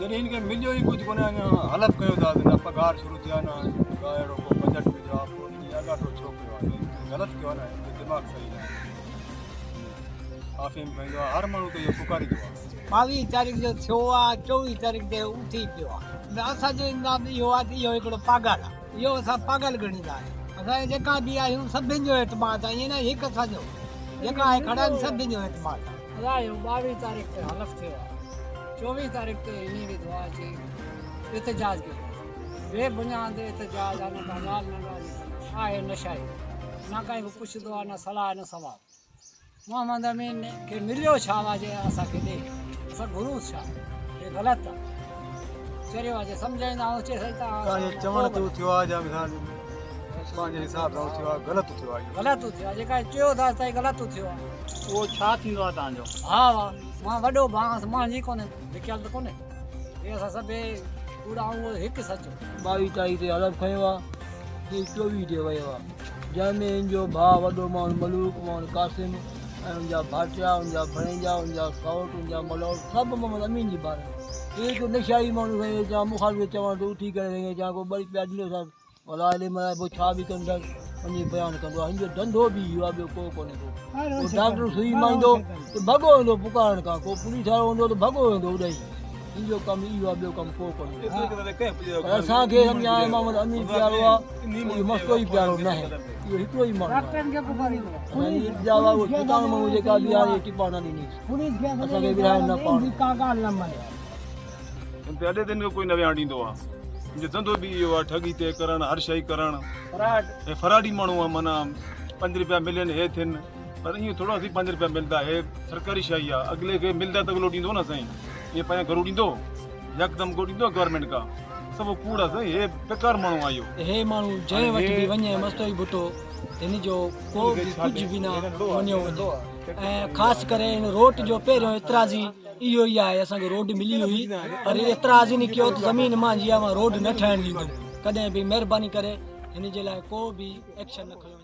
جڏهن هن کي مليو ئي ڪجهه ڪونهي اڃا حلف ڪيو اٿس نه پگهار شروع ٿي آهي نه ڪا اهڙو ڪو بجيٽ مليو آهي پوء هن آڳاٽو ڇو ڪيو آهي غلط ڪيو آهي نه هن جو دماغ صحيح نه آهي آفيم کائيندو آهي هر ماڻهو ته اهو پڪاريندو آهي. 22 تاريخ جو ٿيو آهي 24 تاريخ تي اٿي پيو آهي اسان جو انداز اهو آهي ته اهو هڪڙو پاڳل آهي اهو اسان پاڳل ڳڻيندا آهيون اسان جيڪا به آهيون سڀن جو اعتماد آهي ائين نه هڪ اسان جو جيڪا آهي کڙا آهن سڀن جو اعتماد آهي. ادا اهو 22 تاريخ تي حلف ٿيو آهي 24 تاريخ تي هني وڌو آهي چي احتجاج ڪيو بي بنياد احتجاج آهي نه ڪا ڳالهه نه ڳالهه آهي نشائي نه ڪنهن کان پڇندو آهي نه صلاح نه سوال محمد امين کي مليو ڇا آهي جي اسان کي ڏي اسان گهرون ڇا هي غلط آهي چريو آهي جي سمجهائيندا آهيون چي سائين تان چوڻ تي ٿيو آهي جا مثال پنهنجي حساب سان ٿيو آهي غلط ٿيو آهي غلط ٿيو آهي جيڪا چيو ٿا ته غلط ٿيو آهي اهو ڇا ٿيندو آهي توهان جو؟ ها ها مان وڏو ڀاء آهيان مان جي ڪونهي لکيل ته ڪونهي هي اسان سڀئي ڪوڙا آهيون اهو هڪ سچو. 22 تاريخ تي حلف کنيو آهي هي 24 تي ويو آهي جنهن ۾ هن جو ڀاء وڏو محمد ملوڪ محمد قاسم ۽ ان جا ڀائٽيا ان جا ڀڻيجا ان جا سئوٽ ان جا ملوٽ سڀ محمد امين جي ٻارن هي هڪ نشائي ماڻهو سائين چان مخالف چوڻ تي اٿي ڪري سائين چان ڪو ٻه رپيا ڏنو سان الاء علي ملائي پوء ڇا به ڪندس وڃي بيان ڪندو آهي هن جو ڌنڌو به اهو آهي ٻيو ڪو ڪونهي ڪو ڪو ڊاڪٽر سوئي مائيندو ته ڀڳو ويندو پڪارڻ کان ڪو پوليس وارو هوندو ته ڀڳو ويندو اڏائي هن جو ڪم اهو آهي ٻيو ڪم ڪو ڪونهي پر اسان کي سمجهه آهي محمد امين پيارو آهي اهو مستو ئي پيارو نه آهي اهو هڪڙو ئي ماڻهو آهي اسان جي التجا آهي اهو ڇتاڻ ماڻهو جيڪا به آهي ٽپا نه ڏنيس اسان کي ورهائڻ نه پاڻ هن تي اڏي تي هن کي ڪوئي نه ويهڻ ڏيندو آ. هن جو ڌنڌو به اهو آ ٺڳي تي ڪرڻ هر شئي ڪرڻ هي فراڊي ماڻهو آ معنيٰ پنج رپيا ملين هي ٿين پر ائين ٿورو اسين پنج رپيا ملدا هي سرڪاري شئي آ اڳلي کي ملدا ته اڳلو ڏيندو نه سائين ائين پنهنجا گهرو ڏيندو يڪدم ڪو ڏيندو گورنمينٽ کا سڀ ڪوڙ آ سائين هي بيڪار ماڻهو آ اهو. هي ماڻهو جنهن وٽ به وڃي مستوئي ڀٽو هن جو ڪو به ڪجهه به نه مڃيو وڃي ۽ خاص ڪري هن روٽ جو پهريون اعتراضي اهو ئي آهي اسان کي روڊ ملي هئي پر اعتراض ئي نه ڪيو ته زمين مانجي آهي مان روڊ نه ٺاهڻ ڏيندم ڪڏهن به مهرباني ڪري هن جي لاء ڪو به ايڪشن نه کنيو وڃي.